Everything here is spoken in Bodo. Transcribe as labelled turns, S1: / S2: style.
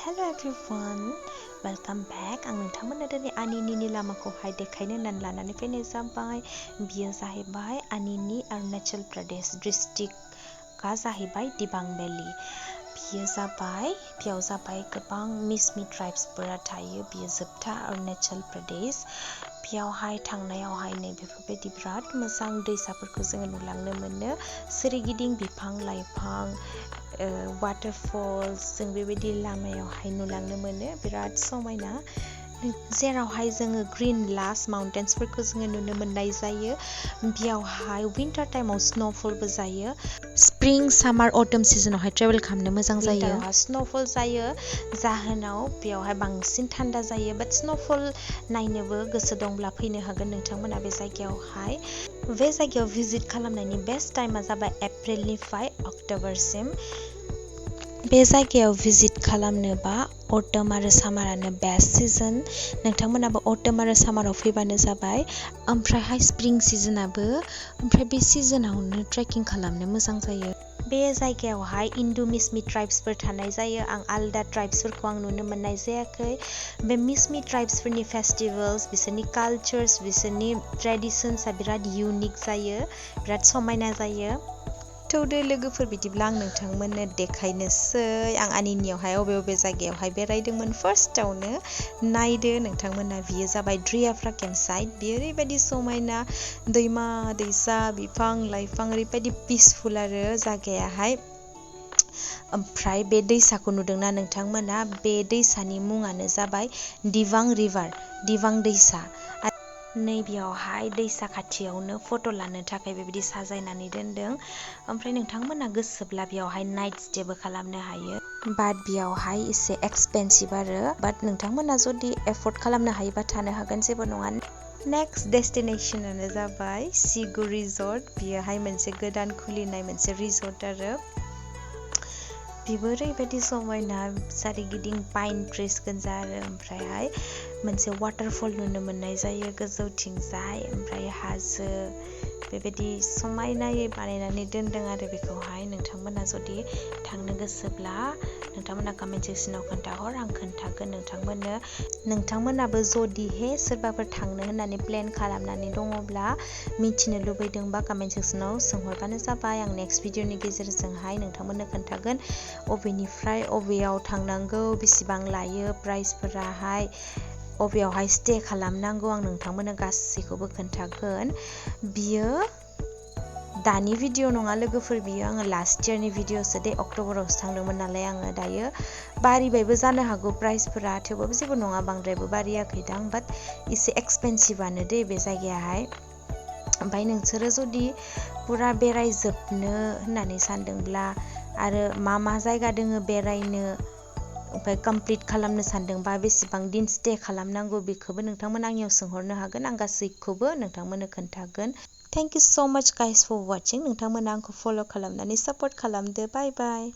S1: Hello everyone, welcome back. आं नोंथांमोननो दिनै आनिनि लामाखौहाय देखायनो होननानै लानानै फैनाय जाबाय। बियो जाहैबाय आनिनि अरुणाचल प्रदेश डिस्ट्रिक्टआ जाहैबाय दिबां भेलि। बेयाव जाबाय गोबां मिसमि ट्राइब्सफोरा थायो। बियो जोबथा अरुणाचल प्रदेश। बेयावहाय थांनायावहाय नै बेफोरबायदि बिराद मोजां दैसाफोरखौ जोङो नुलांनो मोनो। सोरगिदिं बिफां लाइफां वाटारफल्स जों बेबायदि लामायावहाय नुलांनो मोनो। बिराद समायना, जेरावहाय जोङो ग्रीन लास्ट माउन्टेन्सफोरखौ जोङो नुनो मोननाय जायो। बेयावहाय विन्टार टाइमाव स्नोफलबो जायो। स्प्रिं सामार अटम सिजनावहाय ट्रेभेल खालामनो मोजां जायो। विन्टारावहाय स्नोफल जायो, जाहोनाव बेयावहाय बांसिन थान्दा जायो। बाट स्नोफल नायनोबो गोसो दंब्ला फैनो हागोन नोंथांमोना बे जायगायावहाय। बे जायगायाव भिजिट खालामनायनि बेस्ट टाइमा जाबाय एप्रिलनिफ्राय अक्ट'बरसिम। बे जायगायाव भिजिट खालामनोबा अटम आरो सामारानो बेस्ट सिजन। नोंथांमोनाबो अटम आरो सामाराव फैबानो जाबाय। ओमफ्रायहाय स्प्रिं सिजनाबो, ओमफ्राय बे सिजनावनो ट्रेकिं खालामनो मोजां जायो। बे जायगायावहाय इन्डु मिसमि ट्राइब्सफोर थानाय जायो। आं आलदा ट्राइब्सफोरखौ आं नुनो मोननाय जायाखै। बे मिसमि ट्राइब्सफोरनि फेस्टिभेल्स, बिसोरनि कालचार्स, बिसोरनि ट्रेडिसन्सआ बिराद इउनिक जायो, बिराद समायना जायो। थौदो लोगोफोर, बिदिब्ला आं नोंथांमोननो देखायनोसै आं आनिनियावहाय अबे जायगायावहाय बेरायदोंमोन। फार्स्टआवनो नायदो नोंथांमोना, बियो जाबाय ड्रियाफ्रा केम्पसाइट। बियो ओरैबायदि समायना, दैमा दैसा बिफां लाइफां, ओरैबायदि पिसफुल आरो जायगायाहाय। ओमफ्राय बे दैसाखौ नुदोंना नोंथांमोना? बे दैसानि मुङानो जाबाय दिबां रिभार, दिबां दैसा। नैबेयावहाय दैसा खाथियावनो फट' लानो थाखाय बेबायदि साजायनानै दोनदों। ओमफ्राय नोंथांमोना गोसोब्ला बेयावहाय नाइट स्टेबो खालामनो हायो। बाट बेयावहाय एसे एक्सपेन्सिभ आरो, बाट नोंथांमोना जुदि एफर्ड खालामनो हायोबा थानो हागोन, जेबो नङा। नेक्स्ट डेस्टिनेसनानो जाबाय सिगु रिजर्ट। बियोहाय मोनसे गोदान खुलिनाय मोनसे रिजर्ट आरो बेबो ओरैबायदि समायना, सोरगिदिं पाइन ट्रिस गोजा आरो ओमफ्रायहाय मोनसे वाटारफल नुनो मोननाय जायो गोजौथिंजाय। ओमफ्राय हाजो बेबायदि समायनायै बानायनानै दोनदों आरो बेखौहाय। नोंथांमोना जुदि थांनो गोसोब्ला नोंथांमोना कमेन्ट सेक्सनाव खोन्थाहर, आं खोन्थागोन नोंथांमोननो। नोंथांमोनाबो जुदिहे सोरबाफोर थांनो होननानै प्लेन खालामनानै दङब्ला, मिथिनो लुबैदोंबा कमेन्ट सेक्सनाव सोंहरबानो जाबाय। आं नेक्स्ट भिडिअनि गेजेरजोंहाय नोंथांमोननो खोन्थागोन अबेनिफ्राय अबेयाव थांनांगौ, बेसेबां लायो प्राइसफोराहाय, अबेयावहाय स्टे खालामनांगौ, आं नोंथांमोननो गासैखौबो खोन्थागोन। बियो दानि भिडिअ नङा लोगोफोर, बियो आङो लास्ट इयारनि भिडिअसो दे। अक्ट'बरावसो थांदोंमोन नालाय आङो। दायो बारिबायबो जानो हागौ प्राइसफोरा, थेवबाबो जेबो नङा, बांद्रायबो बारियाखैदां। बाट एसे एक्सपेन्सिभआनो दे बे जायगायाहाय। ओमफ्राय नोंसोरो जुदि पुरा बेरायजोबनो होननानै सानदोंब्ला, आरो मा जायगा दोङो बेरायनो, ओमफ्राय कमप्लिट खालामनो सानदोंबा बेसेबां दिन स्टे खालामनांगौ, बेखौबो नोंथांमोना आंनियाव सोंहरनो हागोन। आं गासैखौबो नोंथांमोननो खोन्थागोन। थेंक इउ स' माच गाइस फर वाचिं। नोंथांमोना आंखौ फल' खालामनानै सापर्ट खालामदो। बाय बाय।